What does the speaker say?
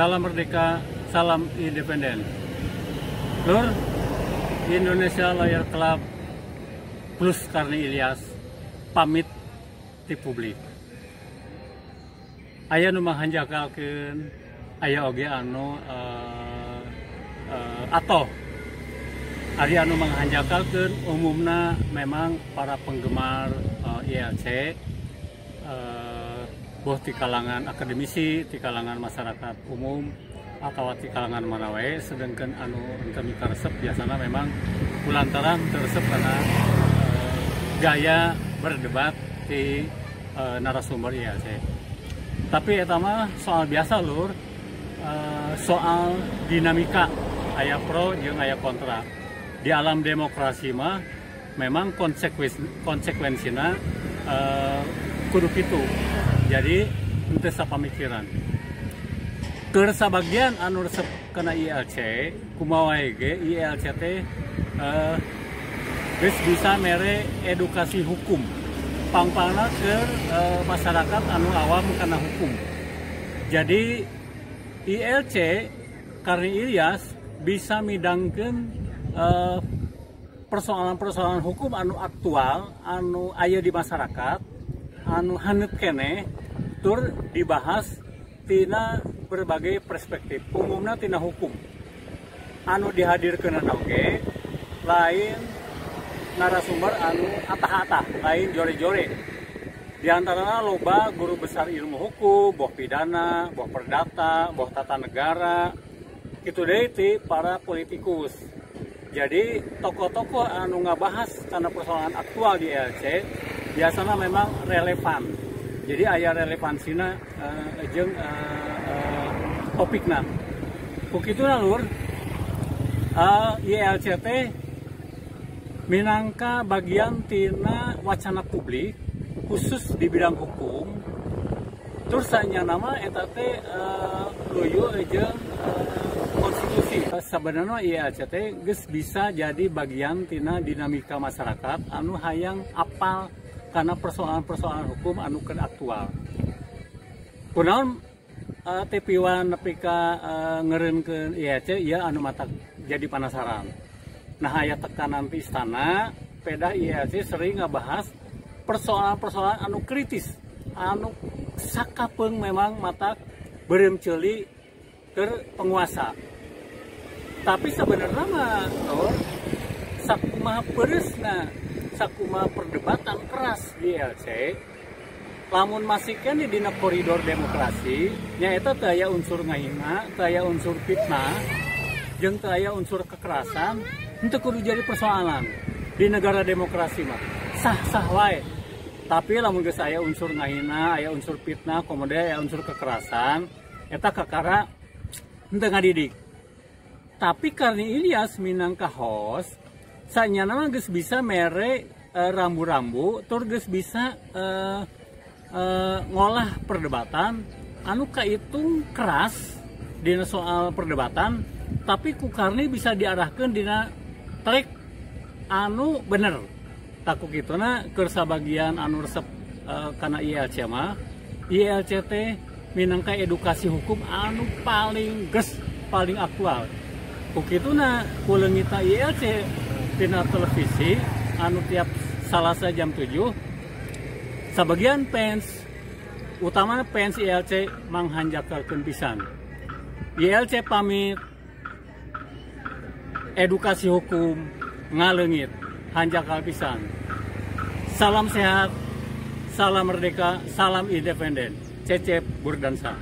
Salam merdeka, salam independen. Lur, Indonesia Lawyer Club plus Karni Ilyas pamit di publik. Aya nu manghanjakalkeun, aya oge anu atau ari anu manghanjakalkeun umumna memang para penggemar ILC, boh di kalangan akademisi, di kalangan masyarakat umum, atau di kalangan mana wae, sedangkan anu henteu mikaresep biasana memang kulantaran teu resep karena gaya berdebat di narasumber ILC. Tapi eta mah soal biasa, lur, soal dinamika aya pro jeung aya kontra. Di alam demokrasi mah memang konsekuensina kudu kitu. Jadi henteu sapamikiran. Keur sabagian anu resep kana ILC, kumaha wae ge ILC teh geus bisa mere edukasi hukum. Pangpangna keur masyarakat anu awam kana hukum. Jadi ILC Karni Ilyas bisa midangkeun persoalan-persoalan hukum anu aktual, anu aya di masyarakat, anu haneut keneh, tur dibahas tina berbagai perspektif, umumna tina hukum. Anu dihadirkeun oge lain narasumber anu atah-atah, lain jore-jore. Di antaranya loba guru besar ilmu hukum, boh pidana, boh perdata, boh tata negara, kitu deui ti para politikus. Jadi tokoh-tokoh anu ngabahas karena persoalan aktual di ILC biasanya memang relevan. Jadi aya relevansina jeung topikna. Ku kituna, lur, ILC teh minangka bagian tina wacana publik khusus di bidang hukum. Terus sanyana mah eta teh luyu jeung konstitusi. Sebenarnya ILC teh geus bisa jadi bagian tina dinamika masyarakat anu hayang apal karena persoalan-persoalan hukum anu keur aktual. Kunaon TV One nepi ka ngeureunkeun ILC ieu anu matak jadi penasaran. Nah, aya tekanan ti istana, pedah ILC sering ngabahas persoalan-persoalan anu kritis, anu sakapeung memang matak beureum ceuli ke penguasa. Tapi sebenarnya mah, lur, sakumaha peureusna, sakumaha perdebatan keras di ILC, lamun masih keneh dina koridor demokrasi, nyaeta teu aya unsur ngahina, teu aya unsur fitnah, jeung teu aya unsur kekerasan, henteu kudu jadi persoalan di negara demokrasi mah. Sah-sah wae. Tapi lamun geus aya unsur ngahina, aya unsur fitnah, kemudian aya unsur kekerasan, eta kakara henteu ngadidik. Tapi Karni Ilyas minangka host, sanyana mah geus bisa mere rambu-rambu, tur geus bisa ngolah perdebatan anu kahitung keras dina soal perdebatan, tapi ku Karni bisa diarahkan dina track anu bener. Tah, ku kituna keur sabagian anu resep kana ILC mah, ILC teh minangka edukasi hukum anu paling geus paling aktual. Ku kituna ku leungitna ILC tina televisi anu tiap Salasa jam 7, sabagian fans, utamana fans ILC, manghanjakalkeun pisan. ILC pamit, edukasi hukum ngaleungit, hanjakal pisan. Salam sehat, salam merdeka, salam independen. Cecep Burdansa.